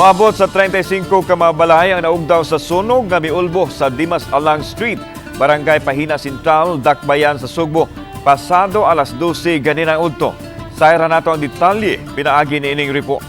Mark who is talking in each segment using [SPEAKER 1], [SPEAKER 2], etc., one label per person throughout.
[SPEAKER 1] Moabot sa 35 ka mga balay ang naugdaw sa sunog nga miulbo sa Dimas Alang Street, Barangay Pahina Central, Dakbayan sa Sugbo, pasado alas 12 ganinang udto. Sayra nato ang detalye pinaagi niining report.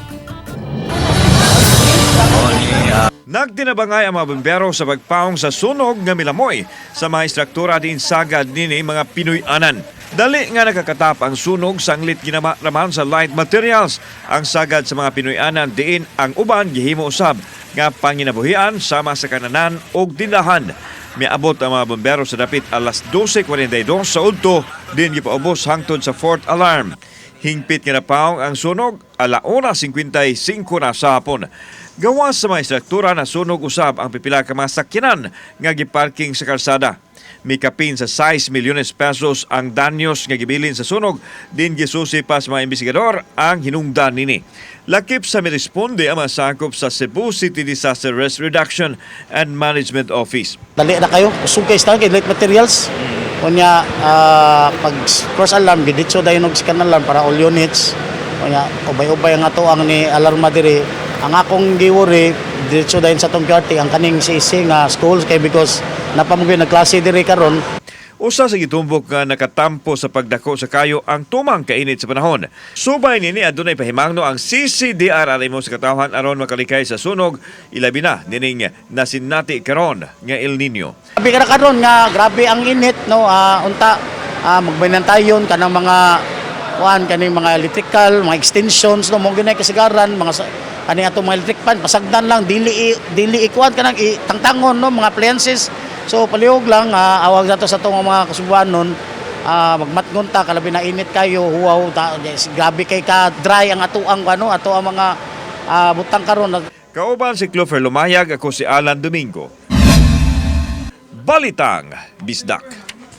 [SPEAKER 1] Nagtinabangay ang mga bumbero sa pagpaong sa sunog nga milamoy sa mga istruktura din sagad nini mga Pinoy-anan. Dali nga nakakatap ang sunog, sanglit ginama raman sa light materials ang sagad sa mga Pinoy-anan, diin ang uban gihimo usab nga panginabuhian sama sa kananan og tindahan. Miabot ang mga bumbero sa dapit alas 12:42 sa udto, din gipaubos hangtod sa fourth alarm. Hingpit nga napaong ang sunog alauna 55 na sa hapon. Gawas sa mga istruktura, nasunog usab ang pipila ka mga sakyanan nga giparking sa kalsada. Mikapin sa 6 milyones pesos ang danyos nga gibilin sa sunog, din gisusi pa sa mga investigador ang hinungdan nini. Lakip sa miresponde ang mga sakop sa Cebu City Disaster Risk Reduction and Management Office.
[SPEAKER 2] Dali na kayo, usog kay stand kay light materials. Unya pag first alarm giditso dayon og second alarm para all units. Unya ubay-ubay ang ato ang ni alarma diri. Ang akong giwori, diretso dayon sa atong QRT ang kaning CC nga schools kay because napamugoy nagklase diri karon.
[SPEAKER 1] Usa sa gitumbok nga nakatampo sa pagdako sa kayo ang tumang kainit sa panahon. Subay nini, adunay pahimangno ang CCDRRMO sa katawhan aron makalikay sa sunog, ilabi na nining nasinati karon nga El Nino.
[SPEAKER 2] Grabe ka na karon nga grabe ang init, no? Unta magbanantayon kanang mga kuan, kaning mga electrical, mga extensions, no? Mo ginay kasigaran mga kani atong mga electric fan, pasagdan lang, dili ikuan, kanang itangtangon, no? Mga appliances. So palihog lang, awag nato sa atong mga kasubuanon, magmatngon ta kalabi na init kayo, huwaw ta, yes, grabe kay ka dry ang atoang ano, ato ang mga butang karon.
[SPEAKER 1] Kauban si Clover Lumayag, ako si Alan Domingo. Balitang Bisdak.